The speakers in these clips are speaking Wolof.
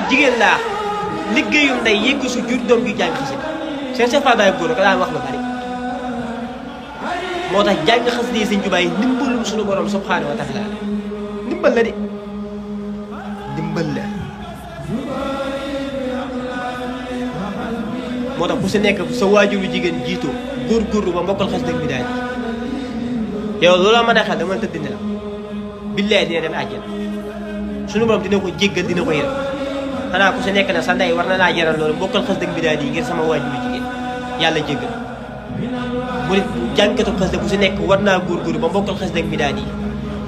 jigéen laa liggéeyum nday yeggu su jur doom ju jàng xasida seen sefaadaay góor ko daan wax lu bari moo tax jàng xasida yi Sëñ Tuubaa yi ndimbalum suñu borom subhaanahu wa taala ndimbal la de ndimbal la moo tax ku si nekk sa waajuru jigéen jiitoo góorgóorlu ba mbokkal xasida bi daal yow looloo mën a xel dama tëdd ne la billaay dina dem àjjana suñu borom dina ko jéggal dina ko yërëm xanaa ku si nekk na sa ndey war na laa jaral loolu mbokkal xasida bi daal yi ngir sama waajuru jigéen yàlla jéggal mu nit jànkatu xasida ku si nekk war naa góorgóorlu ba mbokkal xasida bi daal yi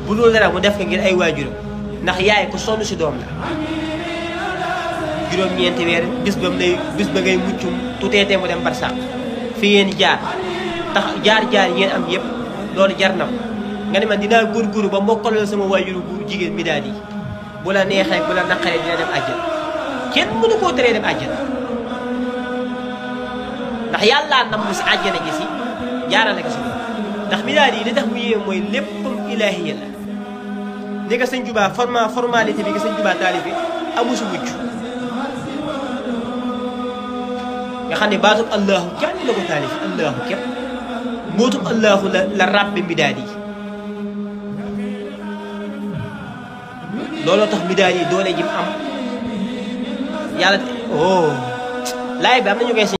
bu loolu dara mu def ko ngir ay waajuram ndax yaay ko sonn si doom la juróom-ñeenti weer bis ba ngay muccum tuteetee mu dem barsàq fi yéen jaar tax jaar yéen am yëpp loolu jar na ko nga ne man dinaa góorgóorlu ba mbokkalal sama waajuru bu jigéen mi daal yi bu la neexee bu la naqaree dina dem àjjana kenn mënu koo teree dem àjjana ndax yàllaa nam si àjjana gi si jaarale ko si ndax mi daal yi li tax mu yéeme mooy léppam ilaahiya la li ko Sëñ Tuubaa formalité bi ko Sëñ Tuubaa taalifi amu si mucc nga xam ne baatub allahu képp la ko taalifi allahu képp mootum allahu la ràbbe midaad yi looloo tax midaad yi doole ji mu am yàlla laay bi am nañu koy